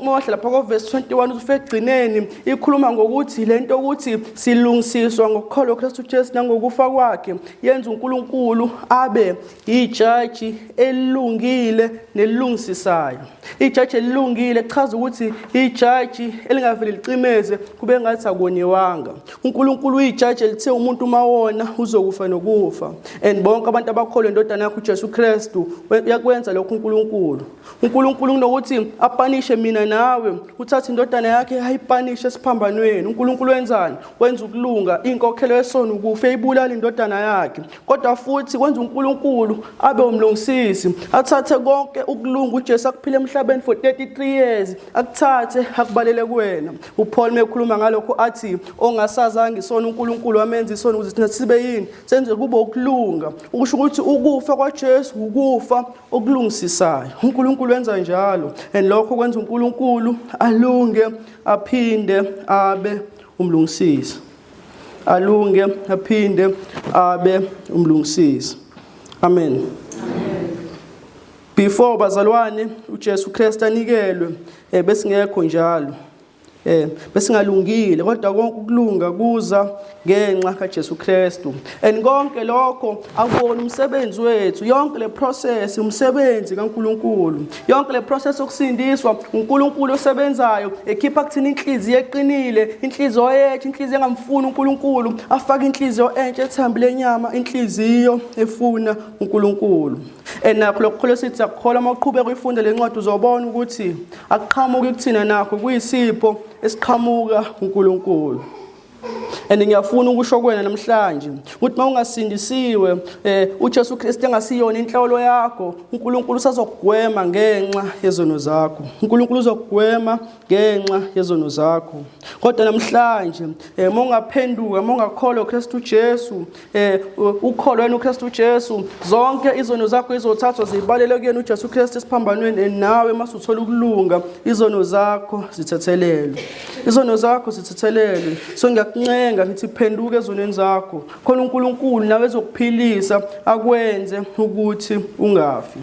mawahla lapha ko verse 21 uthi egcineni ikhuluma ngokuthi lento ukuthi silungisiswa ngokukholwa uKristu Jesu nangokufa kwakhe yenza uNkulunkulu abe ijaji elilungile nelilungisisayo. Ijaji elilungile kuchaza ukuthi ijaji elingavele licimeze kube ngathi akoniwanga. uNkulunkulu uyijaji elithe umuntu uma wona uzokufa nokufa. And bonke abantu abakholwa indodana yakhe uJesu Kristu uyakwenza lokho uNkulunkulu. uNkulunkulu kunokuthi apanishe mina nawe, uthatha indodana yakhe ayipanishe esiphambanweni. uNkulunkulu wenzani? Wenza ukulunga, inkokhelo yesono ukufa, eyibulala indodana yakhe. Kodwa futhi wenza uNkulunkulu abe umlungisisi, athathe konke ukulunga uJesu akuphila emhlabeni for 33 years, akuthathe akubalele kuwena. uPaul mekhuluma ngalokho athi ongasazange isona uNkulunkulu wamenza isona ukuze thina sibe yini? Senze kube ukulunga. Ukusho ukuthi ukufa kwaJesu ukufa okulungisisayo. uNkulunkulu wenza njalo and lokho kwenza uNkulunkulu alunge aphinde abe umlungisisi. Alunge aphinde abe umlungisisi. Amen. Before bazalwane uJesu Kristu anikelwe besingekho njalo. Besingalungile kodwa konke ukulunga kuza ngenxa kaJesu Kristu. And konke lokho akubona umsebenzi wethu, yonke le process umsebenzi kaNkuluNkulu. Yonke le process yokusindiswa uNkulunkulu osebenzayo ekhipha kuthina inhliziyo eqinile, inhliziyo yethu, inhliziyo engamfuni uNkulunkulu, afake inhliziyo entsha ethambile enyama, inhliziyo efuna uNkulunkulu. And nakho lokukholwa sithi akukholwa uma uqhubeka uyifunda le ncwadi uzobona ukuthi akuqhamuki kuthina nakho kuyisipho esiqhamuka uNkulunkulu. And ngiyafuna ukusho kuwena namhlanje ukuthi uma ungasindisiwe uJesu Kristu engasiyona inhlawulo yakho, uNkulunkulu usazokugwema ngenxa yezono zakho. uNkulunkulu uzokugwema ngenxa yezono zakho. Kodwa namhlanje uma ungaphenduka, uma ungakholwa uKristu Jesu, ukholwa wena uKristu Jesu, zonke izono zakho izothathwa zibalele kuyena uJesu Kristu esiphambanweni, nawe mase uthola ukulunga izono zakho zithethelelwe. Izono zakho zithethelelwe. So ngiyakuncenga ngithi phenduka ezonweni zakho, khona uNkulunkulu nawe ezokuphilisa akwenze ukuthi ungafi.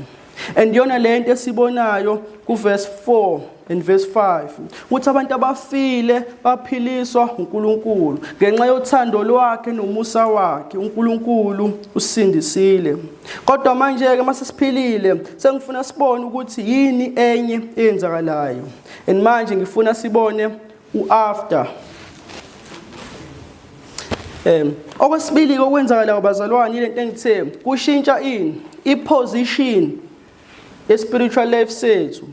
And yona lento esibonayo ku verse 4 and verse 5 ukuthi abantu abafile baphiliswa uNkulunkulu ngenxa yothando lwakhe nomusa wakhe. uNkulunkulu usindisile. Kodwa manje ke mase siphilile sengifuna sibone ukuthi yini enye eyenzakalayo. And manje ngifuna sibone uafter. Okwesibili okwenzakalayo bazalwane ilento engithe kushintsha ini iposition ye spiritual life sethu.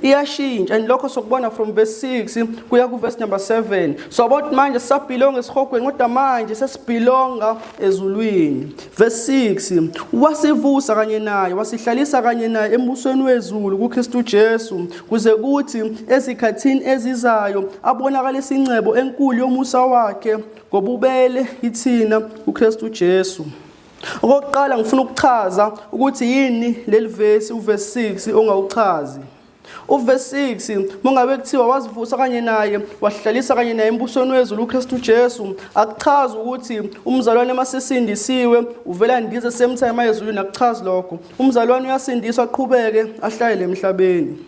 Iyashintsha and lokho sokubona from verse 6 kuya ku verse number 7. So about manje sisabelonga esihogweni, kodwa manje sesibelonga ezulwini. Verse 6: Wasivusa kanye naye, wasihlalisa kanye naye embusweni wezulu kuKristu Jesu, kuze kuthi ezikhathini ezizayo abonakalisa incebo enkulu yomusa wakhe ngobubele kithina kuKristu Jesu. Okokuqala, ngifuna ukuchaza ukuthi yini leli verse, uverse 6, ongawuchazi. Uverse 6, mongabe kuthiwa wazivusa kanye naye, wahlalisa kanye naye embusweni wezulu uKristu Jesu, akuchazi ukuthi umzalwane masesindisiwe uvela ndize same time ayezulwini. Akuchazi lokho. Umzalwane uyasindiswa, aqhubeke ahlale emhlabeni.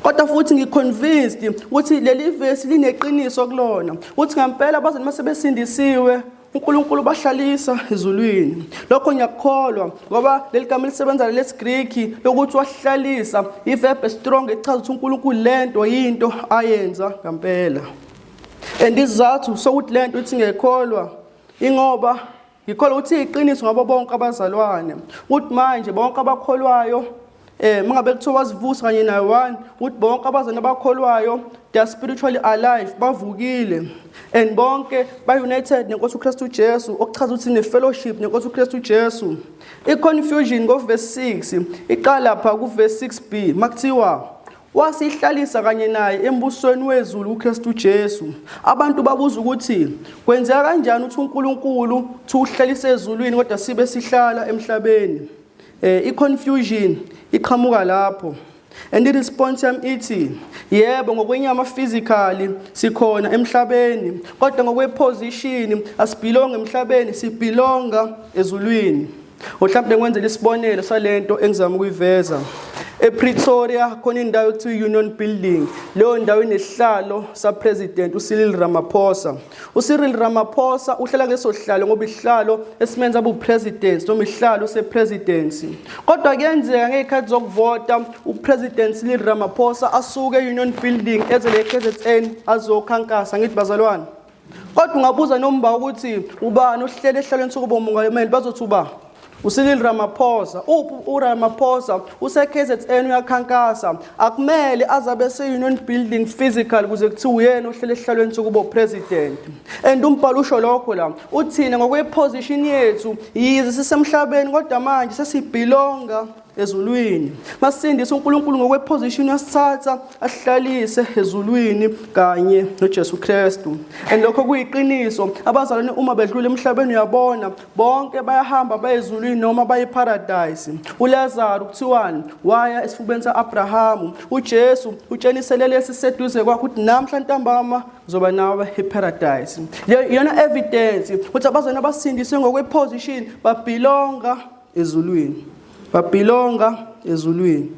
Kodwa futhi ngiconvinced ukuthi leli verse lineqiniso kulona, ukuthi ngempela abazali masebesindisiwe uNkulunkulu bahlalisa ezulwini. Lokho ngiyakukholwa, ngoba leli gama elisebenza lesiGriki lokuthi wahlalisa, iverb strong echaza ukuthi uNkulunkulu lento yinto ayenza ngempela. And isizathu sokuthi lento ithi ngekholwa, ingoba ngikholwa ukuthi iqiniso ngabo bonke abazalwane, ukuthi manje bonke abakholwayo, mangabe kuthiwa wazivusa kanye naye, one, ukuthi bonke abazalwane abakholwayo, they are spiritually alive, bavukile, and bonke ba-united nenkosi uKristu Jesu, okuchaza ukuthi ne-fellowship nenkosi uKristu Jesu. I-confusion ngoverse 6 iqala lapha kuverse 6b, makuthiwa wasihlalisa kanye naye embusweni wezulu uKristu Jesu. Abantu babuza ukuthi kwenzeka kanjani ukuthi uNkulunkulu thi uhlalise ezulwini kodwa sibe sihlala emhlabeni. I-confusion iqhamuka lapho. And i-response yami ithi yebo, ngokwenyama, physically, sikhona emhlabeni, kodwa ngokweposition asibelonga emhlabeni, sibelonga ezulwini. Mhlawumbe ngikwenzele isibonelo salento engizama ukuyiveza. EPretoria khona indawo ekuthiwa Union Building. Leyo ndawo inesihlalo sapresident uCyril Ramaphosa. UCyril Ramaphosa uhlala kuleso sihlalo ngoba isihlalo esimenza abe upresident noma isihlalo sepresidency. Kodwa kuyenzeka ngezikhathi zokuvota upresident Cyril Ramaphosa asuke e-Union Building eze le KZN azokhankasa, ngithi bazalwane. Kodwa ungabuza noma ukuthi ubani ohlele esihlalweni sokuba umongameli, bazothi uba uCyril Ramaphosa. Uphi uRamaphosa? Use KZN, uyakhankasa. Akumele azabe se Union Building physical kuze kuthiwe uyena ohlele esihlalweni sokuba president. And umbhalo usho lokho la, uthina ngokweposition yethu, yize sisemhlabeni, kodwa manje sesibelonga ezulwini. Masindisa, uNkulunkulu ngokweposition uyasithatha asihlalise ezulwini kanye noJesu Kristu. And lokho kuyiqiniso. Abazalwane uma bedlula emhlabeni, uyabona, bonke bayahamba bayezulwini noma baye paradise. uLazarus kuthiwani? Waya esifubeni saAbrahamu. UJesu utshenisele lesi seduze kwakhe ukuthi namhla ntambama zoba nawe eparadise. Iyona evidence ukuthi abazalwane abasindiswe ngokweposition babelonga ezulwini, babelonga ezulwini.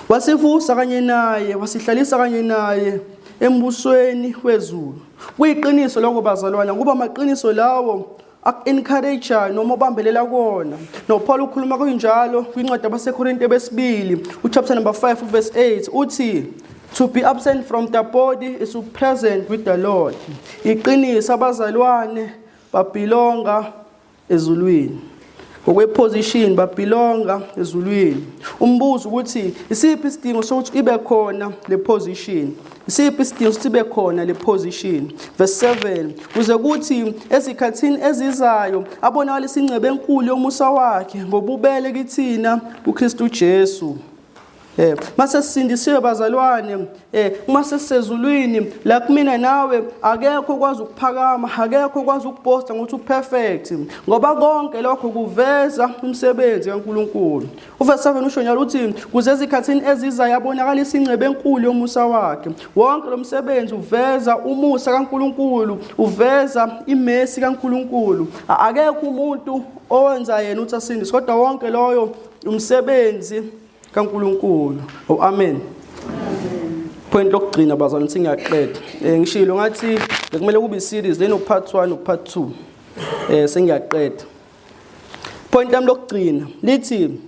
Wasivusa kanye naye, wasihlalisa kanye naye embusweni wezulu. Kuyiqiniso lokho, bazalwana, kuba amaqiniso lawo aku-encourage noma ubambelela kuwona. NoPaul ukhuluma kunjalo kwincwadi abaseKorinte besibili, uchapter number 5 verse 8, uthi to be absent from the body is to present with the Lord. Iqiniso, abazalwane babelonga ezulwini ngokweposition, babelonga ezulwini. Umbuzo ukuthi isiphi isidingo sokuthi ibe khona le position? Isiphi isidingo sokuthi ibe khona le position? Verse 7: Kuze kuthi ezikhathini ezizayo abonakalisa incebo enkulu yomusa wakhe ngobubele kithina uKristu Jesu. Mase sisindisiwe, bazalwane, uma sesezulwini la, kumina nawe akekho okwazi ukuphakama, akekho okwazi ukuboasta ngokuthi uperfect, ngoba konke lokho kuveza umsebenzi kaNkuluNkulu. Uverse 7 usho njalo, uthi kuze ezikhathini ezizayo yabonakalisa incebo enkulu yomusa wakhe. Wonke lo msebenzi uveza umusa kaNkuluNkulu, uveza imercy kaNkuluNkulu. Akekho umuntu owenza yena uthi asindiswe, kodwa wonke loyo umsebenzi kaNkuluNkulu. Oh, amen. Point lokugcina, bazalwane, sengiyaqeda. Ngishilo ngathi bekumele kube series leno part 1 no part 2. Sengiyaqeda. Point lami lokugcina lithi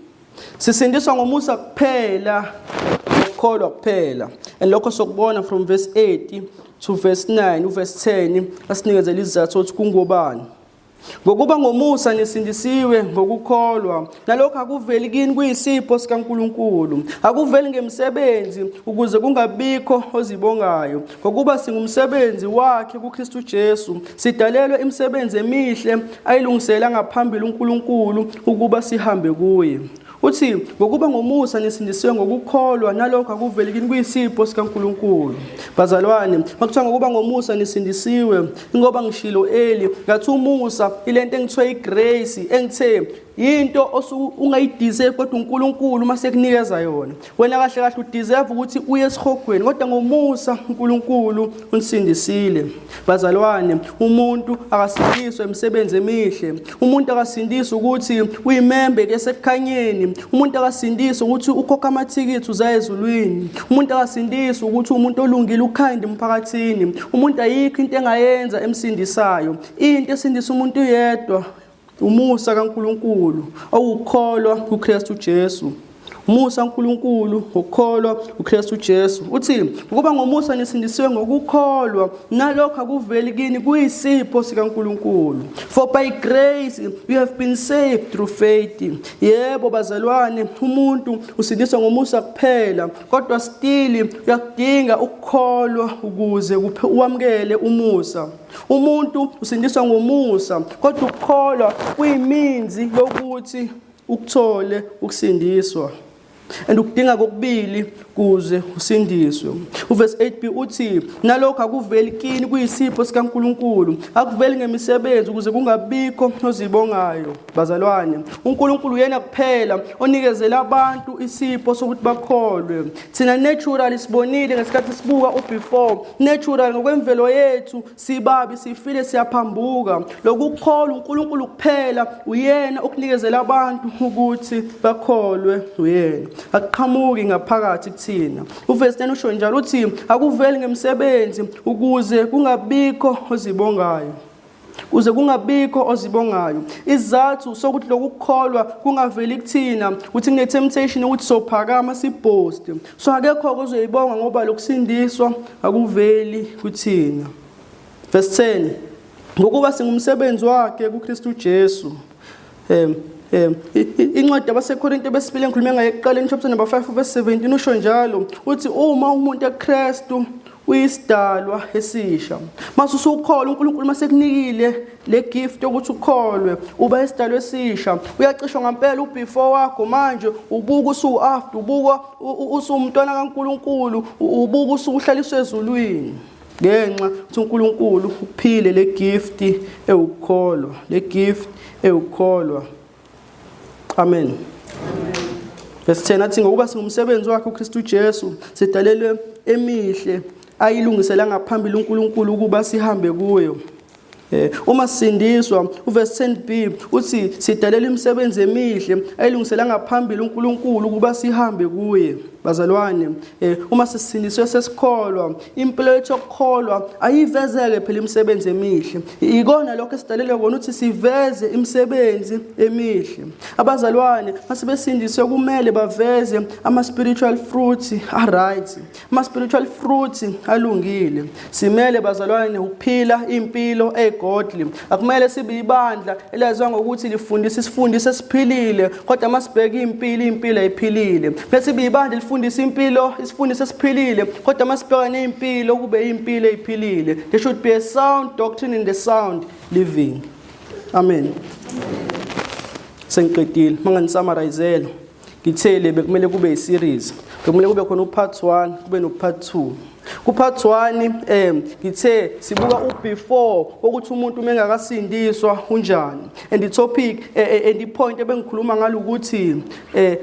sisindiswa ngomusa kuphela, ukukholwa kuphela. And lokho sokubona from verse 8 to verse 9, uverse 10 asinikezela isizathu ukuthi kungobani. Ngokuba ngomusa nisindisiwe ngokukholwa, nalokho akuveli kini, kuyisipho sikaNkulunkulu. Akuveli ngemisebenzi, ukuze kungabikho ozibongayo. Ngokuba singumsebenzi wakhe kuKristu Jesu, sidalelwe imisebenzi emihle ayilungisela ngaphambili uNkulunkulu ukuba sihambe kuye. Uthi ngokuba ngomusa nisindisiwe ngokukholwa, nalokho akuveli kini, kuyisipho sikaNkulunkulu. Bazalwane, makuthiwa ngokuba ngomusa nisindisiwe, ingoba ngishilo eli ngathi umusa ilento engithiwa igrace, engithe into ungayideserve, kodwa uNkulunkulu mase kunikeza yona. Wena kahle kahle udeserve ukuthi uye esihogweni, kodwa ngomusa uNkulunkulu unisindisile. Bazalwane, umuntu akasindiswa imisebenzi emihle. Umuntu akasindiswa ukuthi uyimembe ke sekukhanyeni. Umuntu akasindiswa ukuthi ukhokha amathikithi uza ezulwini. Umuntu akasindiswa ukuthi umuntu olungile, ukind emphakathini. Umuntu ayikho into engayenza emsindisayo. Into esindisa umuntu yedwa umusa kaNkulunkulu, owukholwa kuKristu Jesu. Umusa kaNkulunkulu, ukukholwa uKristu Jesu. Uthi ukuba ngomusa nisindisiwe ngokukholwa, nalokho akuveli kini, kuyisipho sikaNkulunkulu. For by grace you have been saved through faith. Yebo bazalwane, umuntu usindiswa ngomusa kuphela, kodwa still uyakudinga ukukholwa ukuze uwamukele umusa. Umuntu usindiswa ngomusa, kodwa ukukholwa kuyiminzi yokuthi ukuthole ukusindiswa, and ukudinga kokubili kuze usindiswe. Uverse 8b uthi nalokho akuveli kini, kuyisipho sikaNkulunkulu. Akuveli ngemisebenzi, ukuze kungabikho ozibongayo. Bazalwane, uNkulunkulu uyena kuphela onikezela abantu isipho sokuthi bakholwe. Thina naturally sibonile ngesikhathi sibuka ubefore, natural ngokwemvelo yethu sibabi, sifile, siyaphambuka. Lokukholwa, uNkulunkulu kuphela uyena okunikezela abantu ukuthi bakholwe uyena, akuqhamuki ngaphakathi kuthina. Uverse 10 usho njalo, uthi akuveli ngemisebenzi, ukuze kungabikho ozibongayo, kuze kungabikho ozibongayo. Isizathu sokuthi lokukholwa kungaveli kuthina ukuthi kune temptation ukuthi sophakama siboast, so akekho ozoyibonga ngoba lokusindiswa akuveli kuthina. Verse 10, ngokuba singumsebenzi wakhe kuKristu Jesu. Incwadi yabaseKorinte besibili engikhulume ngayo ekuqaleni, chapter number 5 verse 17, usho njalo, uthi uma umuntu eKristu uyisidalwa esisha. Mase usukholwa, uNkulunkulu masekunikile le gift yokuthi ukholwe, uba isidalwa esisha. Uyacishwa ngempela ubefore wakho, manje ubuka usu after, ubuka usumntwana kaNkulunkulu, ubuka usuhlaliswe ezulwini, ngenxa ukuthi uNkulunkulu ukuphile le gift ewukukholwa, le gift ewukukholwa. Amen. Verse 10 athi ngokuba singumsebenzi wakhe uKristu Jesu, sidalelwe emihle ayilungisela ngaphambili uNkulunkulu ukuba sihambe kuyo. Uma sisindiswa, uverse 10b uthi sidalela imisebenzi emihle ayilungisela ngaphambili uNkulunkulu ukuba sihambe kuye. Bazalwane, uma sisindiswe, sesikholwa, impilo yethu yokukholwa ayivezeke phela imisebenzi emihle. Ikona lokho esidalelwe kona, ukuthi siveze imisebenzi emihle. Abazalwane masebesindiswe kumele baveze ama spiritual fruits a right, ama spiritual fruits alungile. Simele bazalwane ukuphila impilo egodly. Akumele sibe ibandla elaziwa ngokuthi lifundisa isifundise esiphilile, kodwa masibheka impilo, impilo ayiphilile. Bese sibe ibandla elifundisa impilo, isifundise esiphilile, kodwa masibheka nezimpilo kube impilo eyiphilile. There should be a sound doctrine in the sound living. Amen. Sengiqedile. Manganisummarizela, ngithele bekumele kube i-series, bekumele kube khona upart 1, kube no-part 2. Ku-part 1 ngithe sibuka u-before, ukuthi umuntu uma engakasindiswa unjani, and the topic and the point ebengikhuluma ngalo ukuthi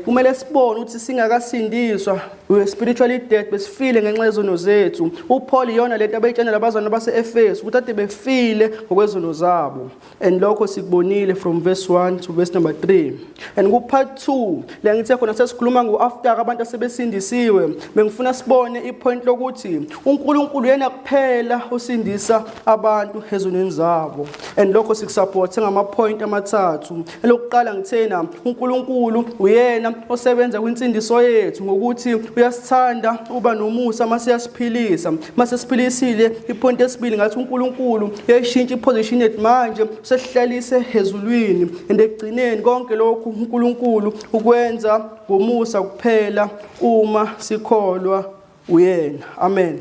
kumele sibone ukuthi singakasindiswa we were spiritually dead, besifile ngenxa yezono zethu. UPaul iyona lento abeyitshela labazalwane base-Efesu, ukuthi ade befile ngokwezono zabo, and lokho sikubonile from verse 1 to verse number 3. And ku part 2 la ngithe khona sesikhuluma ngo after abantu asebesindisiwe, bengifuna sibone ipoint lokuthi ukuthi uNkulunkulu yena kuphela osindisa abantu ezonweni zabo. And lokho sikusupporte ngama-point amathathu. Elokuqala ngithena uNkulunkulu uyena osebenza kwinsindiso yethu ngokuthi uyasithanda, uba nomusa mase uyasiphilisa. Mase siphilisile, ipoint esibili ngathi uNkulunkulu uyayishintsha iposition yethu, manje usesihlalise ezulwini. And ekugcineni konke lokhu uNkulunkulu ukwenza ngomusa kuphela uma sikholwa uyena. Amen.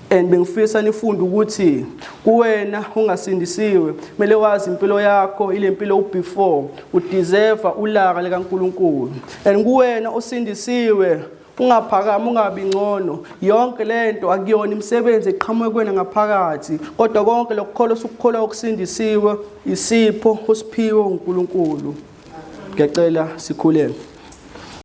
And bengifisa nifunde ukuthi kuwena ungasindisiwe kumele wazi impilo yakho ile mpilo ubefore udeserve ulaka likaNkuluNkulu, and kuwena osindisiwe ungaphakama ungabi ngcono. Yonke lento akuyona imisebenzi eqhamuke kuwena ngaphakathi, kodwa konke lokukholwa osukukholwa okusindisiwe isipho osiphiwe uNkulunkulu. Ngiyacela sikhuleke.